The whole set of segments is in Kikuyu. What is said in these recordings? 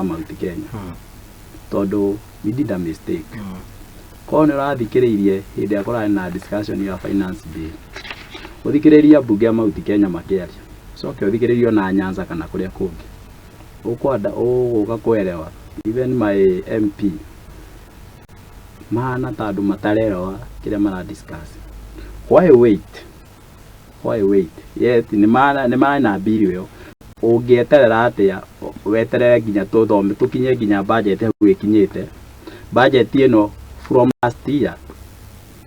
Mount Kenya, tondũ we did a mistake. Korwo nĩ ũrathikĩrĩirie hĩndĩ ĩrĩa kũrarĩ na discussion ya finance bill, ũthikĩrĩrie ambunge a Mount Kenya makĩaria, ũcoke ũthikĩrĩrie ona Nyanza kana kũrĩa kũngĩ, ũkwenda ũgũka kũerewa. Even my MP mahana ta andũ matarerewa kĩrĩa mara discuss. Why wait? Why wait? Yet nĩ marĩ na bill ĩyo. Ũngĩeterera atĩa weterere nginya tũthome tũkinye nginya budget hau ĩkinyĩte? Budget ĩno from last year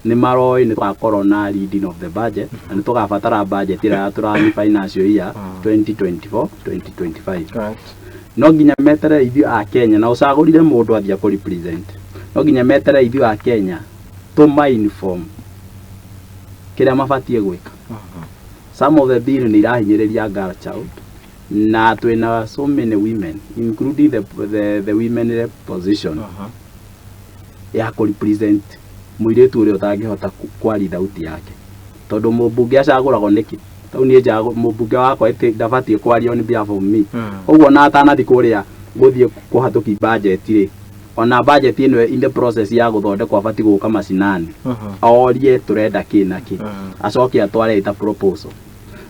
nĩ maroĩ nĩ tũgakorwo na reading of the budget na nĩ tũgabatara budget ĩrĩa ya tũrani financial year 2024 2025. No nginya meterere ithuĩ a Kenya na ũcagũrire mũndũ athiĩ akũ represent, no nginya meterere ithuĩ a Kenya tũma inform kĩrĩa mabatiĩ gwĩka. Some of the bill nĩ irahinyĩrĩria girl child, na twĩna so many women, including the women rep position ya kũ represent mũirĩtu ũrĩa ũtangĩhota kwaria thauti yake, tondũ mũmbunge acagũragwo nĩkĩ? Tau niĩ mũmbunge wakwa ĩtĩ ndabatiĩ kwaria on behalf of me. Ũguo na atanathi kũrĩa gũthiĩ kũhatũki budget rĩ, ona budget ĩno in the process ya gũthondekwo, abatiĩ gũka macinani orie tũrenda kĩ na kĩ, acoke atware ĩta proposal.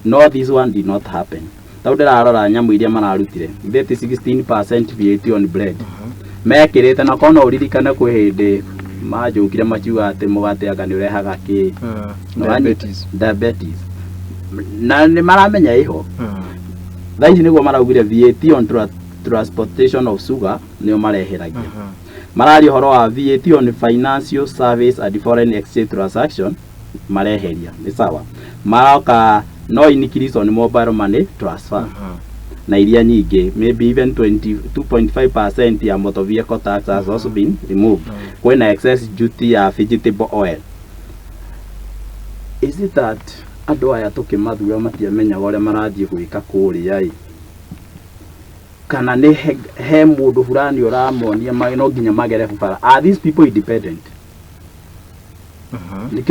No this one did not happen. Tau ndĩrarora nyamũ iria mararutire, ithĩti 16% VAT on bread mekĩrĩte, na korwo no ũririkane kwĩ hĩndĩ manjũkire makiuga atĩ mũgate anga nĩ ũrehaga kĩ. Diabetes. Diabetes, na nĩ maramenya ĩho. Thaa ici nĩguo maraugire VAT on transportation of sugar nĩo mareheragia. Mararia ũhoro wa VAT on financial service and foreign exchange transaction mareheria, nĩ sawa. Maroka no increase on mobile money transfer na iria nyingĩ, maybe even 22.5% ya motor vehicle tax has also been removed. Kwĩna excess duty ya vegetable oil. Is it that andũ aya tũkĩmathura matiamenyaga ũrĩa marathiĩ gwĩka kũrĩa ĩ, kana nĩ he mũndũ fulani ũramonia no nginya magere bara? Are these people independent? Nĩkĩo